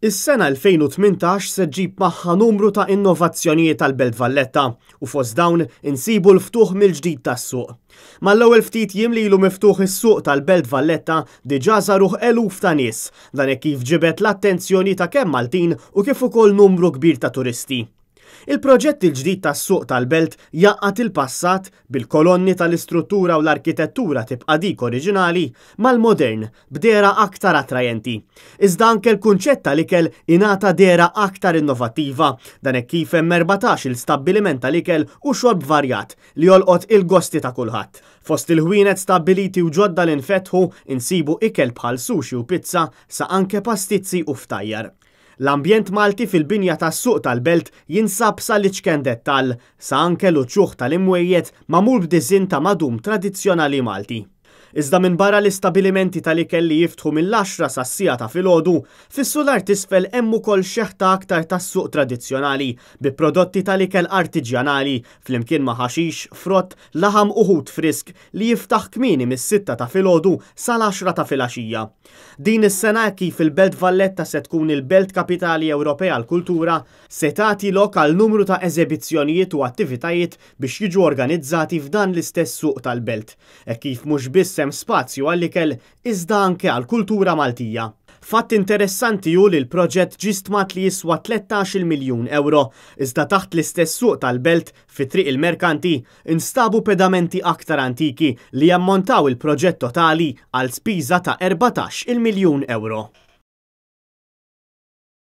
Is-sena 2018 se ġġib magħha numru ta' innovazzjonijiet għall-Belt Valletta u fost dawn insibu l-ftuħ mill-ġdid tas-suq. Mal-ewwel ftit jiem li ilu miftuħ is-suq tal-Belt Valletta diġà żaruh eluf ta' nies, dan hekk kif ġibed l-attenzjoni ta' kemm Maltin u kif ukoll numru kbir ta' turisti. Il-proġett il-ġdid tas-suq tal-Belt jgħaqqad il-passat, bil-kolonni tal-istruttura u l-arkitettura tibqa' dik oriġinali, mal-modern, b'dehra aktar attrajenti. Iżda anke l-kunċett tal-ikel ingħata dehra aktar innovattiva, dan hekk kif hemm 14-il stabbiliment tal-ikel u xorb varjat li jolqot il-gosti ta' kulħadd. Fost il-ħwienet stabbiliti u ġodda li nfetħu insibu ikel bħal sushi u pizza sa anke pastizzi u ftajjar. L-ambjent Malti fil-binja tas-suq tal-Belt jinsab sal-iċken dettall, sa anke l-uċuħ tal-imwejjed magħmul b'diżinn ta' madum tradizzjonali Malti. Iżda minbarra l-istabilimenti tal-ikel li jiftħu mill-għaxra sas-siegħa ta' filgħodu, fis-sular t'isfel hemm ukoll xeħta aktar tas-suq tradizzjonali bi prodotti tal-ikel artiġjanali flimkien ma' ħaxix, frott, laħam u ħut frisk li jiftaħ kmieni mis-sitta ta' filgħodu sal-għaxra ta' filgħaxija. Din is-sena hekk kif il-Belt Valletta se tkun il-Belt Kapitali Ewropea għall-Kultura, se tagħti lok għal numru ta' eżebizzjonijiet u attivitajiet biex jiġu organizzati f'dan l-istess suq tal-belt, hekk kif mhux biss hemm spazju għall-ikel iżda anke għall-kultura Maltija. Fatt interessanti hu li l-proġett ġie stmat li jiswa 13-il miljun ewro, iżda taħt l-istess suq tal-belt, fi Triq il-Merkanti, instabu pedamenti aktar antiki li jammontaw il-proġett totali għal spiża ta' 14-il miljun ewro.